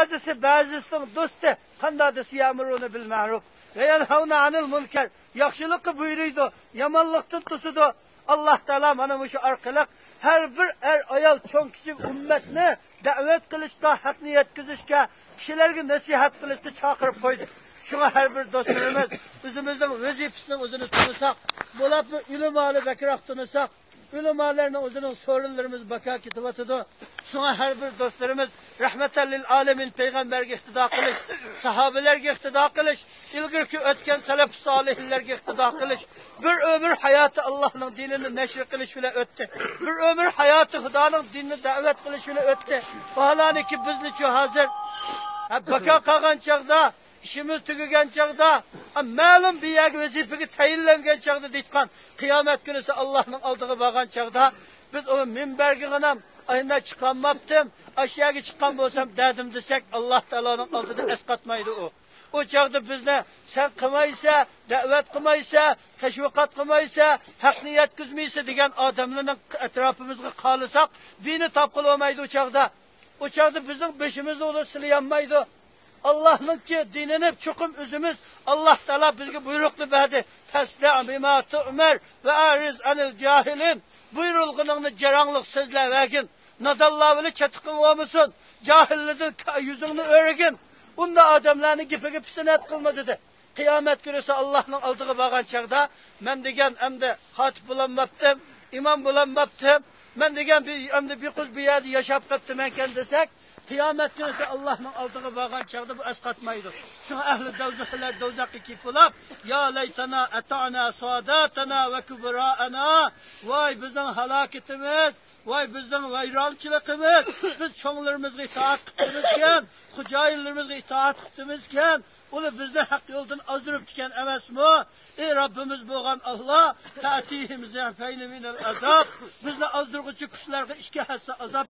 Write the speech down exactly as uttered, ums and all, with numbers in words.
بەزىسى بەزىسىنىڭ دوستى، قاندا دېسە يەمۇرۇنە بىل مەرۇپ ۋە يەنھەۋنە ئەنىل مۇنكەر، ياخشىلىققا بۇيرۇيدۇ، يامانلىقتىن توسىدۇ. ئاللاھ تائالا مانا مۇشۇ ئارقىلىق ھەر بىر ئەر-ئايال، چوڭ-كىچىك ئۈممەتنى دەۋەت قىلىشقا، ھەقنى يەتكۈزۈشكە، كىشىلەرگە نەسىھەت قىلىشقا چاقىرىپ قويدى. شۇڭا ھەر بىر دوستلىرىمىز ئۆزىمىزنىڭ ۋەزىپىسىنى ئۆزىنى تونۇساق، بولۇپمۇ ئۆلىمالارنى بەكرەك تونۇساق، ئۆلىمالارنىڭ ئۆزىنىڭ سورۇنلىرىمىز بىكار كېتىۋاتىدۇ. شۇڭا ھەر بىر دوستلىرىمىز رەھمەتەن لىل ئالەمىن پەيغەمبەرگە ئىقتىدا قىلىش، ساھابىلەرگە ئىقتىدا قىلىش، ئىلگىرىكى ئۆتكەن سەلەف سالىھلارغا ئىقتىدا قىلىش، بىر ئۆمۈر ھاياتى ئاللاھنىڭ دىنىنى نەشر قىلىش بىلەن ئۆتتى. بىر ئۆمۈر ھاياتى خۇدانىڭ دىنىنى دەۋەت قىلىش بىلەن ئۆتتى. باھالانىكى بىزنىچۇ ھازىر، ھە، بىكار قالغان چاغدا، ئىشىمىز تۈگىگەن چاغدا، ھە، مەلۇم بىر يەرگە ۋەزىپىگە تەيىنلەنگەن چاغدا دەيدىغان، قىيامەت كۈنىسى ئاللاھنىڭ ئالدىغا بارغان چاغدا، بىز ئۇ مىنبەرگە غىنام ئاينا چىقالماپتىم، ئاشۇ يەرگە چىققان بولسام دەردىم دېسەك، ئاللاھ تائالانىڭ ئالدىدا ئەسقاتمايدۇ ئۇ. ئۇ چاغدا بىزنى سەن قىلمايسەن، دەۋەت قىلمايسەن، تەشۋىقات قىلمايسەن، ھەقنى يەتكۈزمەيسەن دېگەن ئادەملەرنىڭ ئەتراپىمىزغا قالساق، دىنى تاپقىلى بولمايدۇ ئۇ چاغدا. ئۇ چاغدا بىزنىڭ بېشىمىزنى ئۇلار سىلىيالمايدۇ. ئاللاھنىڭكى دىنىنى چوقۇم ئۆزىمىز، ئاللاھ تائالا بىزگە بۇيرۇقنى بەردى. فاصدع بما تؤمر وأعرض عن الجاهلين. بۇيرۇلغىنىڭنى جاراڭلىق سۆزلەۋەرگىن. نادانلار بىلەن چاتىقىڭ بولمىسۇن. جاھىللاردىن يۈزۈڭنى ئۆرۈگىن. ئۇنداق ئادەملەرنىڭ گېپىگە پىسىنات قىلما، دېدى. قىيامەت كۈنىسى ئاللاھنىڭ ئالدىغا بارغان چاغدا، مەن دېگەن ئەمدى خاتىپ بولالماپتىم، ئىمام بولالماپتىم، مەن دېگەن بىر، ئەمدى بىر قىز بۇ يەردە ياشاپ قاپتىمەنكەن دېسەك، قىيامەت كۈنىسى ئاللاھنىڭ ئالدىغا بارغان چاغدا بۇ ئەسقاتمايدۇ. شۇڭا ئەھلى دوزاخلار دوزاخقا كېلىپ بولاپ، يا لەيتەنا ئەتەئنا ساداتەنا ۋە كۇبراءەنا، ۋاي بىزنىڭ ھالاكىتىمىز، ۋاي بىزنىڭ ۋەيرانچىلىقىمىز، بىز چوڭلىرىمىزغا ئىتائەت قىپتىمىزكەن، خوجايىنلىرىمىزغا ئىتائەت قىپتىمىزكەن، ئۇلار بىزنى ھەق يولدىن ئازدۇرۇپتىكەن ئەمەسمۇ؟ ئى رەببىمىز بولغان ئاللاھ، تەتىھىم زەفەينى مىنەل ئازاب، بىزنى ئازدۇرغۇچى كۈچلەرگە ئىككى ھەسسە ئازاب